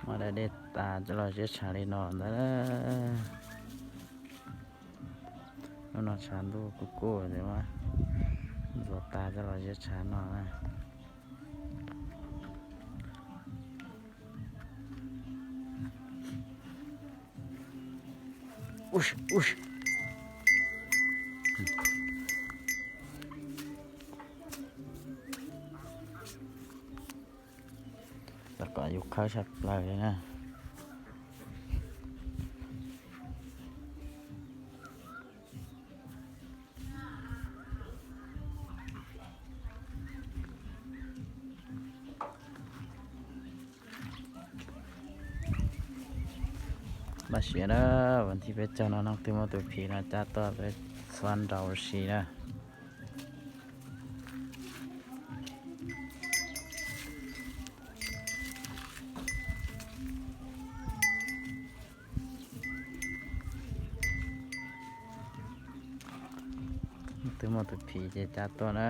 Muab da dej tas coj los ziab tshav li no ntawd. Hnub no tshav ntuj kuj kuj ces muab ntxuav tas coj los ziab tshav no na. Tab kom yus khawb tshaj plaws li na. Npaj siav na, vas thib peb caug no leej twg muaj tus phim no cab tuaj peb txhua nraus ua si na. Leej twg muaj tus phim ces cab tuaj na.